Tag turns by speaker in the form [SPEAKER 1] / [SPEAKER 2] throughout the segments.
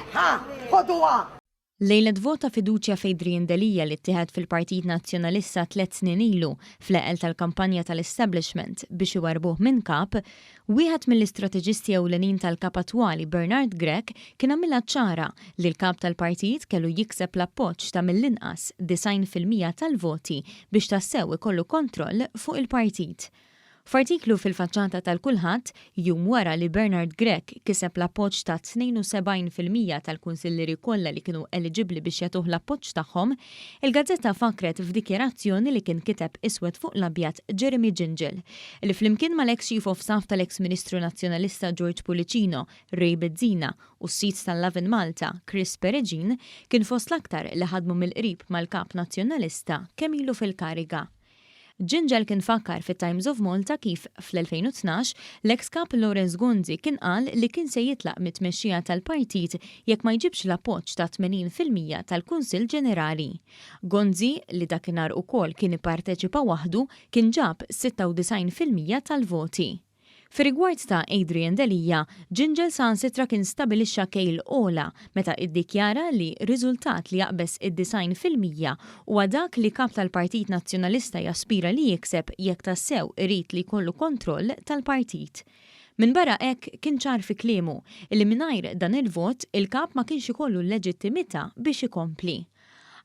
[SPEAKER 1] Ħa, ħoduha!
[SPEAKER 2] Lejlet vot ta' fiduċja f'Adrian Delia li ttieħed fil-Partit Nazzjonalista tlett snin ilu, fl-eqqel tal-kampanja tal-establishment biex iwarrbuh minn Kap, wieħed mill-istrateġisti ewlenin tal-Kap attwali Bernard Grech kien għamilha ċara li l-Kap tal-partit kellu jikseb l-appoġġ ta' mill-inqas 90% tal-voti biex tassew ikollu kontroll fuq il-partit. F'artiklu fil-faċċata tal-Kulħadd, jum wara li Bernard Grech kiseb l-appoġġ ta' 72% tal-kunsillieri kollha li kienu eliġibbli biex jagħtuh l-appoġġ tagħhom, il-gazzetta fakkret f'dikjarazzjoni li kien kiteb iswed fuq l-abjad Jeremy Gingell, li flimkien mal-eks Chief of Staff tal-eks Ministru Nazzjonalista George Pullicino, Ray Bezzina, u s-sid tal-Lovin Malta, Chris Peregin, kien fost l-aktar li ħadmu mill-qrib mal-Kap Nazzjonalista kemm ilu fil-kariga. Gingell kien fakkar fit-Times of Malta kif, fl-2012, l-eks Kap Lawrence Gonzi kien qal li kien se jitlaq mit-tmexxija tal-partit jekk ma jġibx l-appoġġ ta' 80% tal-Kunsill Ġenerali. Gonzi, li dakinhar ukoll kien ipparteċipa waħdu, kien ġab 96% tal-voti. Fir-rigward ta' Adrian Delia, Gingell saħansitra kien stabilixxa kejl ogħla meta iddikjara li riżultat li jaqbeż id-90% huwa dak li Kap tal-Partit Nazzjonalista jaspira li jikseb jekk tassew irid li jkollu kontroll tal-partit. Minbarra hekk, kien ċar fi kliemu li mingħajr dan il-vot, il-Kap ma kienx ikollu l-leġittimità biex ikompli.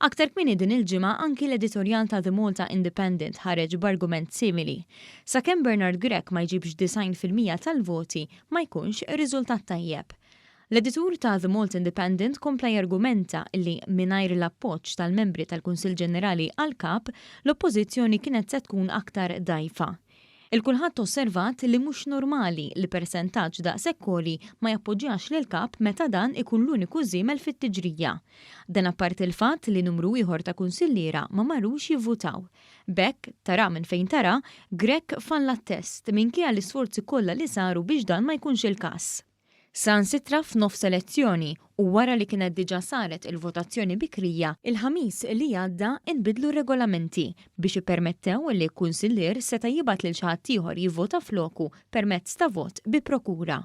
[SPEAKER 2] Aktar kmieni din il-ġimgħa anki l-editorjal ta' The Malta Independent ħareġ b'argument simili. Sakemm Bernard Grech ma jġibx 90% tal-voti ma jkunx riżultat tajjeb. L-editur ta' The Malta Independent kompla jargumenta li mingħajr l-appoġġ tal-membri tal-Kunsill Ġenerali għall-Kap, l-Oppożizzjoni kienet se tkun aktar dgħajfa. Il-Kulħadd osservat li mhux normali li persentaġġ daqshekk għoli ma jappoġġjax lill-Kap meta dan ikun l-uniku żiemel fit-tiġrija. Dan apparti l-fatt li numru ieħor ta' kunsilliera ma marrux jivvutaw. B'hekk, tara minn fejn tara, Grech falla t-test minkejja l-isforzi kollha li saru biex dan ma jkunx il-każ. Saħansitra f'nofs elezzjoni u wara li kienet diġà saret il-votazzjoni bikrija, il-Ħamis li għadda inbidlu r-regolamenti biex ippermettew li kunsillier seta' jibgħat lil xi ħadd ieħor jivvota floku permezz ta' vot bi prokura.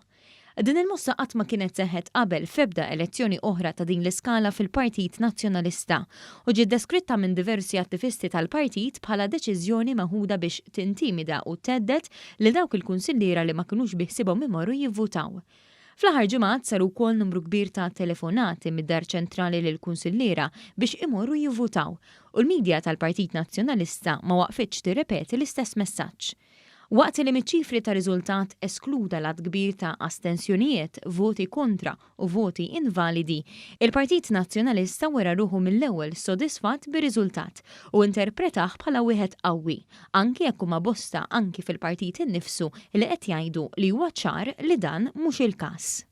[SPEAKER 2] Din il-mossa qatt ma kienet seħħet qabel f'ebda elezzjoni oħra ta' din l-iskala fil-Partit Nazzjonalista u ġiet deskritta minn diversi attivisti tal-partit bħala deċiżjoni meħuda biex tintimida u thedded lil dawk il-kunsilliera li ma kinux biħsiebhom imorru jivvutaw. Fl-aħħar ġimgħat saru wkoll numru kbir ta' telefonati mid-Dar Ċentrali lill-kunsilliera biex imorru jivvutaw u l-media tal-Partit Nazzjonalista ma waqfitx tirrepeti l-istess messaġġ. Waqt li miċ-ċifri ta' riżultat eskluda l-għadd kbir ta' astensjonijiet, voti kontra u voti invalidi, il-Partit Nazzjonalista wera ruħu mill-ewwel sodisfatt bir-riżultat u interpretah bħala wieħed qawwi, anki jekk huma bosta anki fil-partit innifsu li qed jgħidu li huwa ċar li dan mhux il-każ.